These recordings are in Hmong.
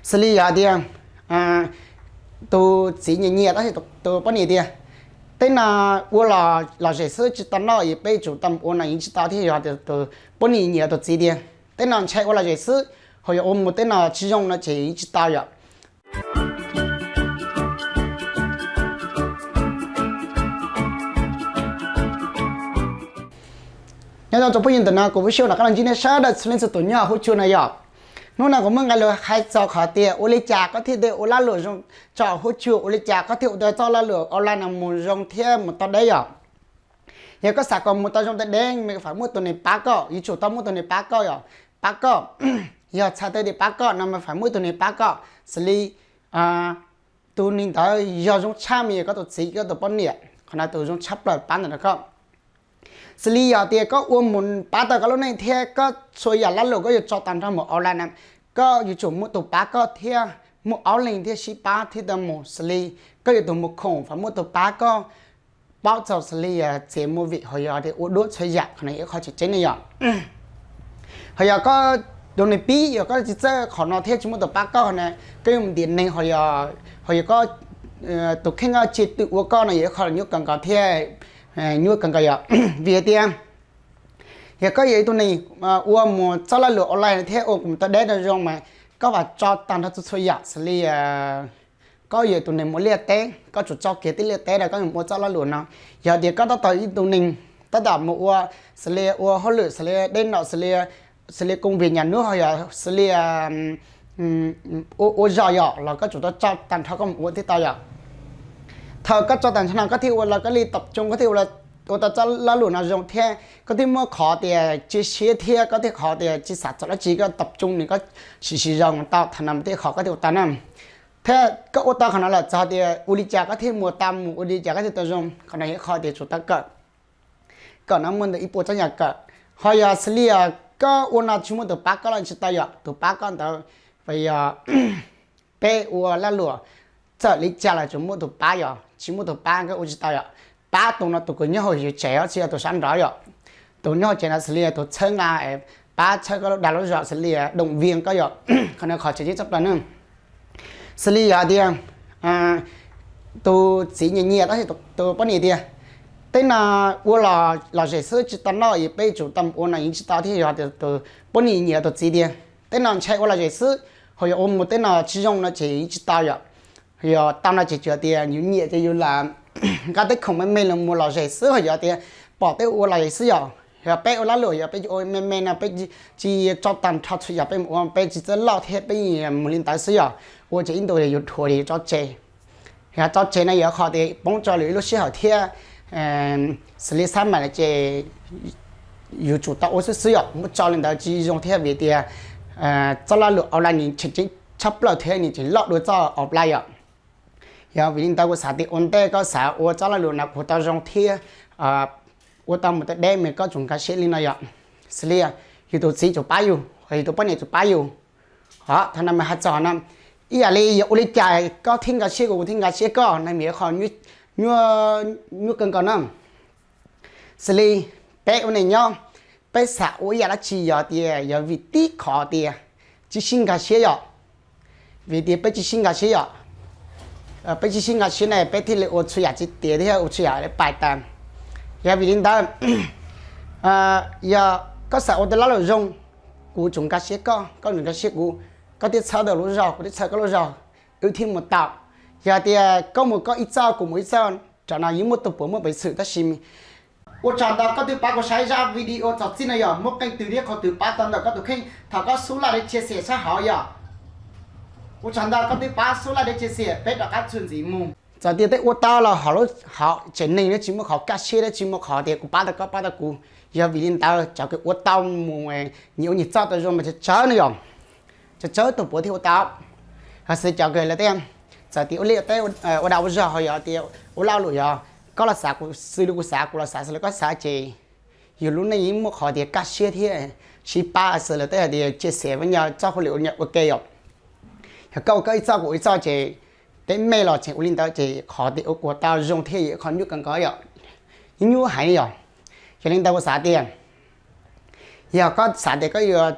Xws li yog tias tus txiv nyiam nyiam tab sis tus poj niam tias tej no ua los lom zem xwb tsis tau noj, peb yuav tsum tau mus ua no yeej tsis tau thiab, yog tias tus poj niam nyiam tus txiv tias tej no ntshai ua lom zem xwb, ho yog ua mus tej no tsis zoo no ces yeej tsis tau yom. Nyob zoo tsoom phooj ywg, ntawm no kuv Vwj Xyooj rov qab los ntsib nej sawv daws txhua leej txhua tus nyob huab cua no yom. Hnub no kuv muaj nqe lus hais txog qhov tias ua li cas koj thiaj tau ua lag luam zoo tso huab cua, ua li cas koj thiaj ua tau txoj lag luam online no mus zoo thiab mus tau deb yom. Yog koj xav kom mus tau zoo tau deb, mas faim muaj tus neeg pab koj, yuav tsum tau muaj tus neeg pab koj yom, pab koj. Yog txhais tau tias pab koj no mas faim muaj tus neeg pab koj, xws li tus neeg ntawd yog zoo tshaj mas yog koj tus txiv koj tus poj niam, qhov no tus zoo tshaj plaws pab ntawm no koj. Xws li yog tias koj ua mus pab tau koj lub neej thiab koj txhua yam lag luam koj yuav tso tag nrho mus online na, koj yuav tsum muaj tus pab koj thiab muaj ob leeg thiaj sib pab thiab tau mus. Xws li koj yuav tus mus khoom faim muaj tus pab koj, paub txog xws li txiav movie ho yog tias ua duab txhua yam, qhov no yog ib qho tseem ceeb ne yom. Ho yog koj tus neeg pib yog koj tsis txawj qhov no thiab tsis muaj tus pab koj na, koj yuav mus ntiav neeg ho yog, ho yog koj tus kheej koj tsis twm ua koj no yog ib qho nyuaj kawg nkaus thiab, nyuaj kawg nkaus yom. Vim hais tias yog koj yog ib tug neeg ua mus txoj lag luam online thiab ua kom tau deb tau zoo mas koj vam tso tag nrho txhua txhua yam. Xws li koj yog tus neeg mus liaj teb, koj tsum tso kiag tej liaj teb rau koj mus ua txoj lag luam no. Yog tias koj tab tom ib tug neeg tab tom mus ua, xws li ua hauj lwm, xws li dej nom, xws li công việc nhà nước ho yog xws li ua zog yom, los koj tsum tau tso tag nrho koj mus ua thiaj tau yom. Thaum koj tso tag nrho no koj thiaj ua los koj li tập trung, koj thiaj ua tau txoj lag luam no zoo thiab koj thiaj muaj qhov tias cia siab thiab koj thiaj qhov tias tsis xav txog dab tsi, koj tập trung nws koj siv siv zog mus tau, thaum no thiaj qhov koj thiaj ua tau na. Thiab koj ua tau qhov no lawm txog tias ua li cas koj thiaj mus tau mus, ua li cas koj thiaj tau zoo, qhov no yog qhov tias tsum tau kawm. Kawm no muaj ntawm ib puas txoj yam kawm. Ho yog xws li koj ua no tsis muaj tus pab koj los tsis tau yom, tus pab koj ntawd, yog peb ua lag luam txawm li cas los tsum muaj tus pab yom, tsis muaj tus pab koj ua tsis tau yom. Pab tus no tus kws nyob hauv yus tsev, tsis yog tus sab nraud yom. Tus nyob hauv tsev no xws li tus txhawb nqa, pab txhawb koj lub dag lub zog, xws li động viên koj yom. Qhov no qhov tseem ceeb tshaj plaws na. Xws li yog tias tus txiv nyiam nyiam tab sis tus poj niam tias tej no ua los lom zem xwb tsis tau noj, peb yuav tsum tau mus ua no yeej tsis tau thiab, yog tias tus poj niam nyiam tus txiv tias tej no ntshai ua lom zem xwb, ho yog ua mus tej no tsis zoo no ces yeej tsis tau yom. Yog tau no ces tsuas tias yus nyiam ces yus lam nqa tej khoom me me los mus lom zem xwb, ho yog tias pom tej ua lom zem xwb yom. Yog peb ua lag luam yog peb ua me me no peb tsis tso tag nrho txhua yam peb mus ua, peb tsis txawj loj thiab peb mus li ntawd xwb yom. Ua ces ib ntus yus dhuav yus tso tseg. Yog tso tseg no yog qhov tias poob rau lwm ib lub sij hawm thiab, xws li xab mam ces yus tsum tau ua xwb xwb yom, muab tso li ntawd tsis zoo thiab vim tias txoj lag luam online nws tseem ceeb tshaj plaws thiab nws tseem loj dua txoj offline yom. Yog vim li ntawd kuv xav tias ua ntej koj xav ua txoj lag luam no kuv tau zoo thiab ua tau mus tau deb mas koj tsum nkag siab li no yom. Xws li yus tus txiv tsum pab yus, yus tus poj niam tsum pab yus. Ho thaum no mas hais txog no ib yam li yog ua li cas koj thiaj nkag siab kuv, kuv thiaj nkag siab koj no mas yog qhov nyuaj kawg nkaus na. Xws li peb ua neej nyob, peb xav ua ib yam dab tsi yog tias yog vim tib qhov tias tsis sib nkag siab yom. Vim tias peb tsis sib nkag siab yom, peb tsis sib nkag siab ne peb thiaj li ua txhua yam tsis tiav thiab ua txhua yam pais tas. Yog vim li ntawd, yog koj xav ua tau lag luam zoo, kuv tsum nkag siab koj, koj tsum nkag siab kuv, koj thiaj txhawb tau lub zog, kuv thiaj txhawb koj lub zog, wb thiaj mus tau. Yog tias koj mus koj ib txoj kuv mus ib txoj, tam no yeej muaj tus puav muaj peev xwm tab sis ua tsaug ntau koj twb pab kuv saib zaj video txog txij no yog muaj qee twg thiab qhov twg pab tau ntawm koj tus kheej thov koj xub like thiab chia sẻ sab hauv yom. Ua tsaug ntau koj twb pab xub like thiab chia sẻ, peb rov qab txuas ntxiv mus. Txawm tias tej ua tau los hauv tsev neeg thiab tsis muaj qhov kaj siab thiab tsis muaj qhov tias kuv pab tau koj pab tau kuv. Yog vim li ntawd cov kws ua tau mus nyias ua nyias txoj tau zoo mas tsawg tsawg no yom, tsawg tsawg tus puav thiaj ua tau. Ho xws cov kws lawv tej txawm tias ua liaj teb ua dag ua zog ho yog tias ua lag luam yog koj los xav kuv xws li kuv xav, kuv los xav xws li koj xav ces yus lub neej yeej muaj qhov tias kaj siab thiab sib pab xws lawv tej hais tias chia sẻ với nhau txoj hauj lwm ua ke yom. Yog koj ua koj ib txoj kuv ua ib txoj ces peb me los tseem ua li ntawd ces qhov tias ua kuv tau zoo thiab yog qhov nyuaj kawg nkaus yom, nyuaj nyuaj heev yom. Yog li ntawd kuv xav tias yog koj xav tias koj yuav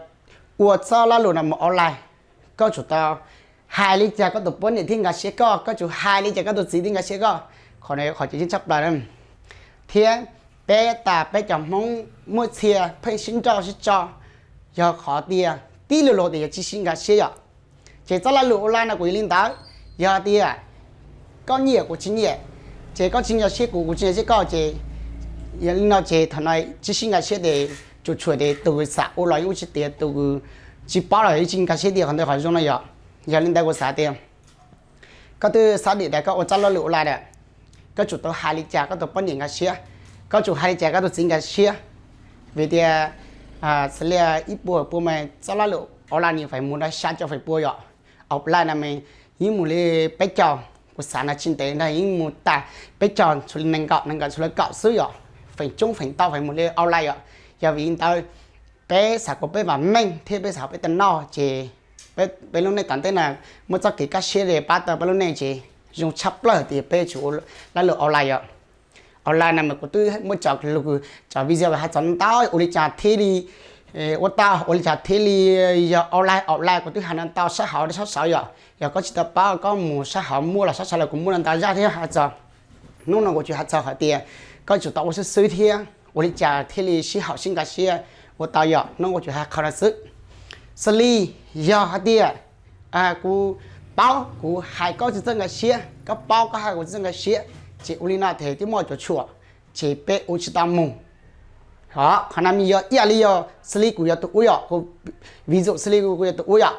ua txoj lag luam no mus online, koj tsum tau Hais li cas koj tus poj niam thiaj nkag siab koj, koj tsuas hais li cas koj tus txiv thiaj nkag siab koj. Qhov no qhov tseem ceeb tshaj plaws na. Thiab peb tas peb cov Hmoob muaj txhia pheej sib nrauj sib tso, yog qhov tias tib lub luag tias yog tsis sib nkag siab yom. Ces txoj laj lus online no kuv yog li ntawd, yog tias koj nyiam kuv tsis nyiam, ces koj tsis nkag siab kuv, kuv tsis nkag siab koj, ces yog li no ces thaum no tsis sib nkag siab ces tsuas tshuav tias tus xav ua los yeej ua tsis tiav, tus tsis paub los yeej tsis nkag siab tias qhov ntawd qhov zoo no yom. Yog li ntawd kuv xav tias koj twb xav dim tas koj ua txoj laj lus online lawm, koj tsum tau hais li cas koj tus poj niam nkag siab, koj tsum hais li cas koj tus txiv nkag siab. Vim tias xws li ib puas pua mas txoj laj lus online nws feem mus rau xya caum feem pua yom. Offline no mas yeej mus li peb caug, kuv xav no tsis ntev no yeej mus tas peb caug, tshuav li nees nkaum, nees nkaum tshuav li kaum xwb yom. Feem coob feem ntau feem mus li online yom. Yog vim li ntawd peb xav kom peb vam meej thiab peb xav peb tau noj ces peb lub neej tom ntej no muaj txoj kev kaj siab li pab tau peb lub neej ces zoo tshaj plaws tias peb tsum ua laj lus online yom. Online no mas kuv twb muab cov lus, cov video hais txog ntau ua li cas thiaj li ua tau, ua li cas thiaj li yog online offline, kuv twb hais no ntau sab hauv sab saud yom. Yog koj tsis tau paub koj mus sab hauv muaj los sab saud los kuv muaj no ntau zaj thiab hais txog. Hnub no kuv tsuas hais txog hais tias koj tsum tau ua xwb xwb thiab ua li cas thiaj li sib haum sib nkag siab ua tau yom. Hnub no kuv tsuas hais qhov no xwb. Xws li yog hais tias kuv paub kuv hais koj tsis txawj nkag siab, koj paub koj hais kuv tsis txawj nkag siab, ces ua li no ces twb muaj cuam tshuam, ces peb ua tsis tau mus. Qhov no mas yog ib yam li yog xws li kuv yog tus ua yom, kuv vis zum xws li kuv yog tus ua yom,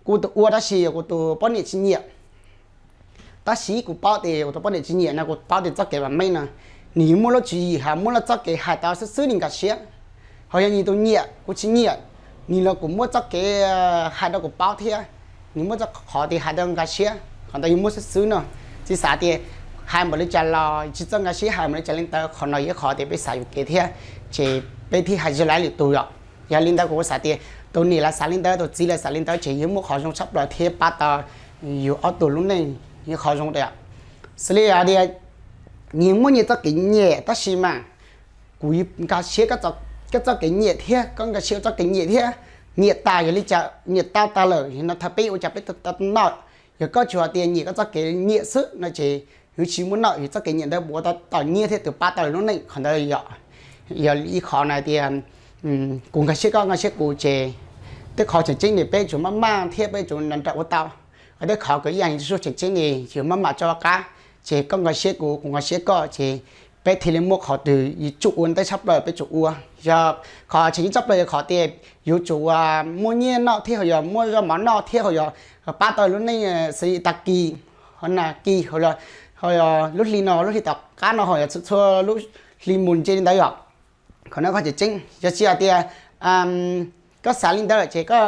kuv tus ua tab sis yog kuv tus poj niam tsis nyiam. Tab sis kuv paub tias kuv tus poj niam tsis nyiam no kuv paub tias txoj kev vam meej no nws yuav muaj lub tswv yim hais muaj lub txoj kev hais tau xwb xwb nws nkag siab. Ho yog nws tus nyiam kuv tsis nyiam, nws los kuj muaj txoj kev hais rau kuv paub thiab, nws muaj txoj qhov tias hais tau nkag siab, qhov ntawd yuav muaj xwb xwb no. Tsis xav tias hais npaum li cas los tsis txawj nkag siab, hais npaum li cas li ntawd, qhov no yog qhov tias peb xav yuam kev thiab, ces peb thiaj hais zaj laj lus tus yom. Yog li ntawd kuv xav tias tus niam los xav li ntawd, tus txiv los xav li ntawd ces yuav muaj qhov zoo tshaj plaws thiab pab tau yus ob tug lub neej yog qhov zoo tiag. Xws li tias nyias muaj nyias txoj kev nyiam tab sis mas kuv nkag siab koj txoj kev nyiam thiab koj nkag siab txoj kev nyiam thiab. Nyiam tas yog li cas, nyiam tau tas lawm no thaum peb ua cas peb tau noj. Yog koj tsuas tias nyiam koj txoj kev nyiam xwb no ces yuav tsis muaj noj, yus txoj kev nyiam ntawd puas ua tau tom nyiaj thiab tus pab tau lub neej, qhov ntawd yog ib qhov no tias kuv nkag siab koj nkag siab kuv ces tej qhov tseem ceeb ne peb tsum maj mam thiab peb tsum nrawm nrawm ua tau. Ho tej qhov kws ib yam li tseem ceeb ne yus maj mam tso qab, ces koj nkag siab kuv kuv nkag siab koj ces peb thiaj li muaj qhov twg yuav tsum ua ntej tshaj plaws peb tsum ua. Yog qhov tseem ceeb tshaj plaws yog qhov tias yuav tsum ua muaj nyiaj noj thiab ho yog muaj zaub mov noj thiab ho yog pab tau lub neej xws li tag kis, ho nag kis, ho yog lub hli no lub hli tom qab no ho yog txhua txhua lub hli mus ntse li ntawd yom. Qhov no qhov tseem ceeb yog tsis hais tias koj xav li ntawd lawm ces koj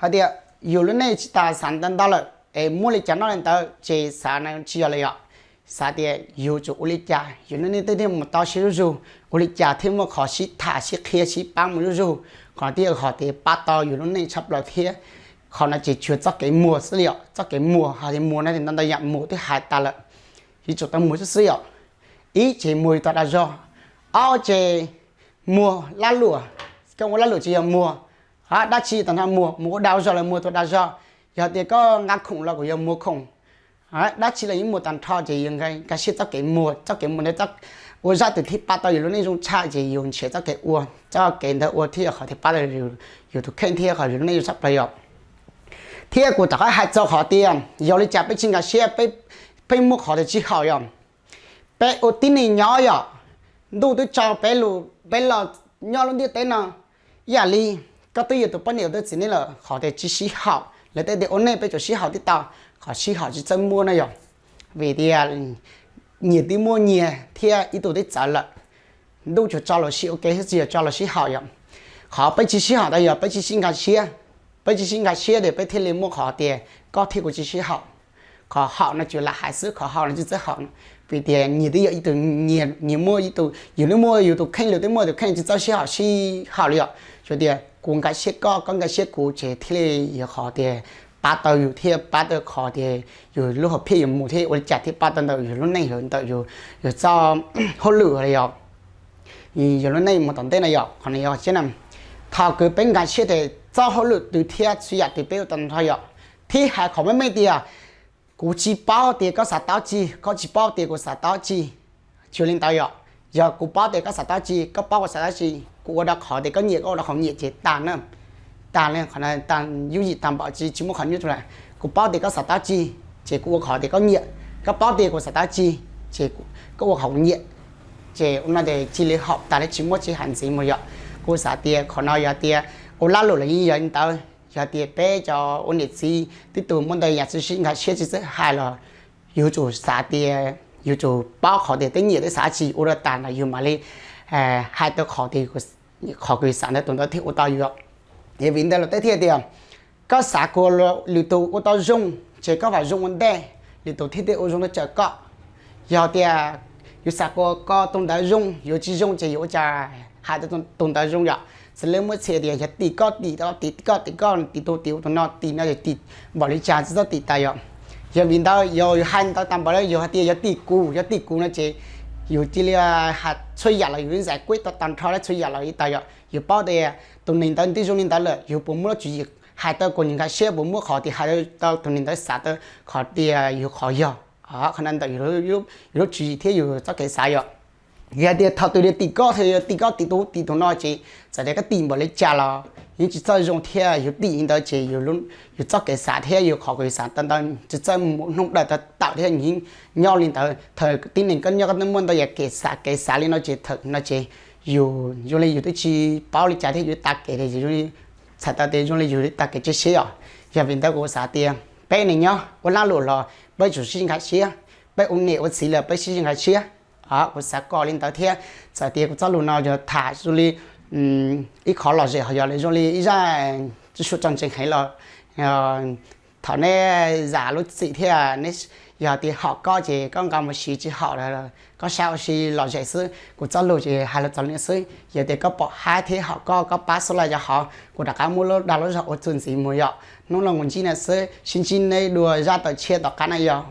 hais tias yus lub neej tsis tas xav ntau ntau lawm es muaj li cas noj li ntawd ces xav no tsis yog li yom. Xav tias yus tsum ua li cas yus lub neej thiaj mus tau sib zuj zus, ua li cas thiaj muaj qhov sib tham sib qhia sib pab mus zuj zus, qhov no thiaj yog qhov tias pab tau yus lub neej tshaj plaws thiab. Qhov no ces tsuas txoj kev muag xwb li yom, txoj kev muag hais tias muag no ces ntau ntau yam muag twb hais tas lawm, yuav tsum tau muag xwb xwb yom. Ib ces muag yus tau dag zog, ob ces muag laj luam, koj ua laj luam ces yog muag. Dab tsi tag nrho muag, mus ua dag ua zog los muag tau dag zog, yog tias koj nqa khoom los kuj yog muag khoom. Dab tsi los yeej muag tag nrho ces yus nkag siab txoj kev muag, txoj kev muag ntawd ua zaj twg thiaj pab tau yus lub neej zoo tshaj ces yus nrhiav txoj kev ua, txoj kev ntawd ua thiaj yog qhov thiaj pab tau yus tus kheej thiab qhov yus lub neej zoo tshaj plaws yom. Thiab kuv rov qab hais txog qhov tias yog li cas peb tsis nkag siab, peb muaj qhov tias tsis haum yom. Peb ua tib neeg nyob yom, ntuj twb tso peb lub, peb los nyob lub ntiaj teb no, ib yam li koj twb yuav tus poj niam tus txiv nej lawm, qhov tias tsis sib haum, lawv tej tias ua neej peb tsum sib haum tib tau, qhov sib haum tsis txawj muaj no yom. Vim tias nyias twb muaj nyias thiab ib tug twb txawv lawm, ntuj tsuas tso los sib ua ke thiab tsis yog tso los sib haum yom. Qhov peb tsis sib haum ntawd yog peb tsis sib nkag siab, peb tsis sib nkag siab ces peb thiaj li muaj qhov tias koj thiab kuv tsis sib haum. Qhov haum no tsuas lam hais xwb, qhov haum no tsis txawj haum. Vim tias nyias twb yog ib tug, nyias muaj ib tug, yus twb muaj yus tus kheej, lwm twb muaj tus kheej, tsis txawj sib haum sib haum li yom. Tsuas tias kuv nkag siab koj, koj nkag siab kuv ces thiaj li yog qhov tias pab tau yus thiab pab tau qhov tias yus lub hom phiaj yuav mus thiab ua li cas thiaj pab tau ntawm yus lub neej, ntawm yus txoj hauj lwm li yom. Yus lub neej mus tom ntej no yom, qhov no yog siab na. Thaum kws peb nkag siab tias txoj hauj lwm twg thiab txhua yam twg peb ua tau nrho yom. Thiab hais qhov meej meej tias, kuv tsis paub tias koj xav tau dab tsi, koj tsis paub tias kuv xav tau dab tsi. Tsis ua li ntawd yom. Yog kuv paub tias koj xav tau dab tsi, koj paub kuv xav tau dab tsi, kuv ua rau qhov tias koj nyiam, koj ua rau qhov nyiam ces tas na. Tas li qhov no, tas yooj yim tas npaum, tsis, tsis muaj qhov nyuaj rau lawm. Kuv paub tias koj xav tau dab tsi, ces kuv ua qhov tias koj nyiam. Koj paub tias kuv xav tau dab tsi, ces koj ua qhov kuv nyiam. Ces ua no ces cia li haum tas li, tsis muaj tsis hais ntxiv mus yom. Kuv xav tias qhov no yog tias ua lag luam los yeej yog li ntawd. Yog tias peb cov ua niam txiv twb tus muaj ntau yam tsis sib nkag siab tsis txawj hais los, yus tsum xav tias, yus tsum paub qhov tias twb nyiam twb xav dab tsi ua rau tas no yus mam li hais tau qhov tias, qhov kuv xav ntawd tus ntawd thiaj ua tau yus. Yog vim ntawd los tej thiaj tias, koj xav kom lwm tus ua tau zoo, ces koj vam zoo ua ntej, lwm tus thiaj li ua zoo rau koj. Yog tias yus xav kom koj tus ntawd zoo, yus tsis zoo ces yus ua cas hais tau tus ntawd zoo yom. Xws li muab txhais tias yog tim koj tim, tim koj tim koj, tim tus tim tus no, tim no yog tim npaum li cas tsis txhob tim tas yom. Yog vim ntawd yog yus hais ntawd tas npaum li, yus hais tias yog tim kuv, yog tim kuv no ces yus cia li hais txhua yam los yus li ntxais kuib tau tag nrho li txhua yam los li tas yom. Yus paub tias tus neeg ntawd twb zoo li ntawd lawm, yus puas muaj lub tswv yim hais tau kom nws nkag siab, puas muaj qhov tias hais tau tus neeg ntawd xav tau qhov tias yus qhov yog. Qhov no ntawm yus lub tswv yim thiab yus txoj kev xav yom. Yog tias thaum twg li tim koj, tim koj tim tus, tim tus no ces txawm tias koj tim npaum li cas los yeej tsis txawj zoo thiab. Yus tim li ntawd ces yus txoj kev xav thiab yus qhov kuv xav tau ntawd tsis txawj mus hnub dawm tau tawm thiab. Nyob li ntawd thaum tib neeg koj nyob koj muaj ntau yam kev xav, kev xav li no ces thaum no ces yus zoo li yus twb tsis paub li cas thiab, yus tas kev li, txhais tau tias zoo li yus tag kev tsis siab os. Yog vim ntawd kuv xav tias peb neeg nyob ua lag luam los peb tsum sib nkag siab, peb ua niam ua txiv los peb sib nkag siab. Kuv xav kom li ntawd thiab. Txawm tias kuv txoj lus no yog tham zoo li ib qhov lom zem, ho yog zoo li ib zaj tsis suav tso ntseeg heev los, thaum neb zam lub txim thiab, yog tias haum koj ces koj nqa mus siv, tsis haum koj saib ua si lom zem xwb. Kuv txoj lus ces hais los txog li xwb. Yog tias koj pom haib thiab haum koj, koj pab xub like rau hauv, kuv rov qab muab lub dag lub zog ua txuas ntxiv mus yom. Hnub no kuv ntsib no xwb, sib ntsib nej dua zaj tawm tshiab tom qab na yog.